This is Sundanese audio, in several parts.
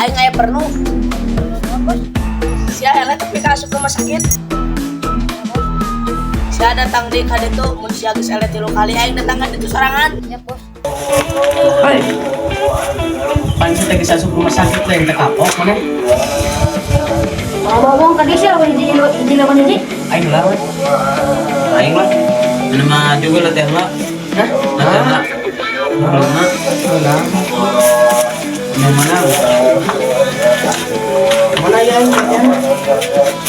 Aing aya perlu. Bos. Sia eleh tapi ka asup rumah sakit. Sia datang di ka ditu mun sia geus eleh 3 kali aing datang ka ditu sorangan. Ya, bos. Hei. Pan sia teh geus asup rumah sakit lain teh kapok maneh. Ngomong ka dia lawan hiji hiji lawan hiji. Aing lah we. Aing lah. Mana mah juga latihan lah. Hah? Latihan lah. Mana? Yang mana? Mana ya aing latihan?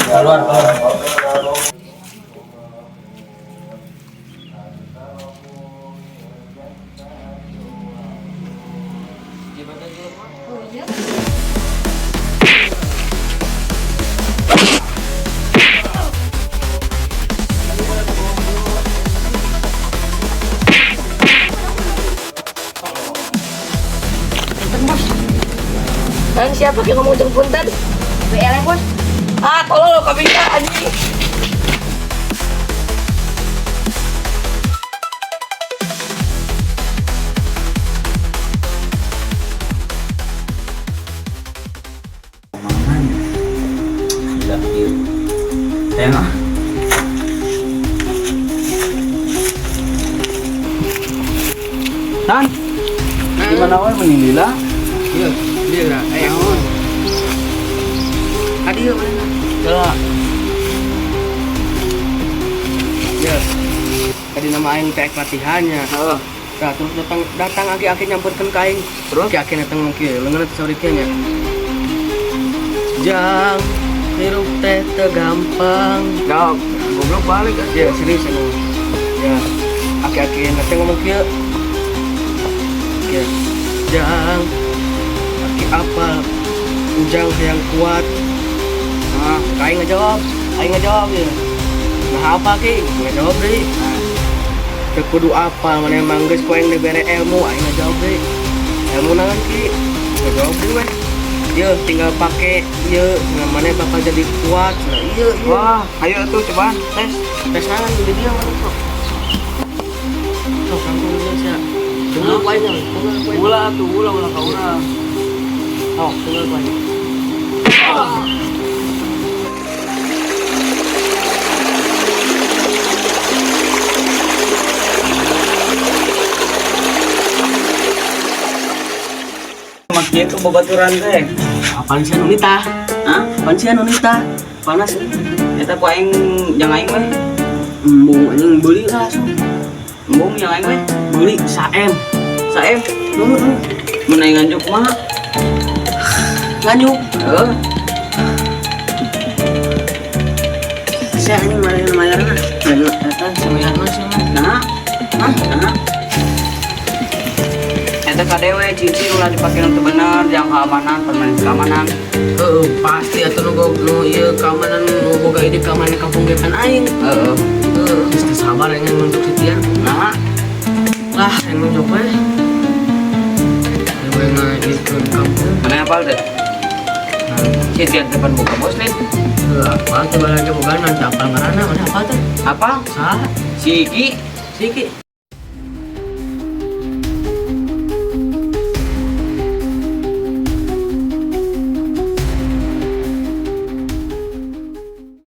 Keluar, keluar. Oh iya. Punten, bos. Kan siapa yang ngomong jeung punten? BL bos. Ah, tolong lo kabisa anjing. Mana? Gila, iya. Sayang ah. Tan, di mana wae mending lila? Iya, dia geura. Eh, naon? Adi ieu mana? Lah, Ya. Tadi nama aing teh latihannya. heeh. Nah, terus datang datang aki-aki nyamperkeun ka aing. Terus? Aki-aki datang ngomong kieu, leungeun teh sauri kieu nya. Jang hirup teh teu gampang. Gak, goblok balik ah. Ya, serius emang. Ya, aki-aki nanti ngomong kieu. Kieu. Jang aki apa? Ujang yang kuat. Nah, aing ngejawab, aing ngejawab ya. Nah, apa ki? Ngejawab deui. Nah, Teu kudu apa, mana emang geus ku aing dibere ilmu, aing ngejawab deui. Ilmu naon ki? Ngejawab deui weh. Ye, tinggal pake ieu, nah mana bakal jadi kuat. Nah, iya, iya. Wah, ayo tuh cobaan tes. Tes naon di dia mana sok. Sok kangkung dia sia. Tunggal ku aing, tunggal ku aing. Ulah tuh, ulah ulah ka urang. Sok, tunggal ku aing. Mak kieu babaturan teh. Apaan sih Nunita? Hah? Apaan sih Nunita? Panas. Eta ku aing jang aing we. Embung anjing beli lah langsung. Embung jang aing we. Beli saem. Saem. Heeh. Mun aing nganjuk kumaha? Nganyuk. Heeh. Saya anjing mana mayarna? Eta samayarna sih mah. Nah. Hah? Nah. Eta kadewe cincin ulah dipake nu teu bener, jang keamanan, permanen keamanan. Heeh, pasti atuh nu nu ieu keamanan nu boga ide keamanan kampung ge pan aing. Heeh. Heeh, geus teu sabar aing nunjuk si Tian. Nah, Lah, yang nunjuk we. Ya we ngaikeun kampung. mana apal teh? Si Tian depan buka bos lain. Heuh, apa teh balanja boga nanti apal ngaranna, mana apal teh? Apa? Saha? Si Iki Si Iki.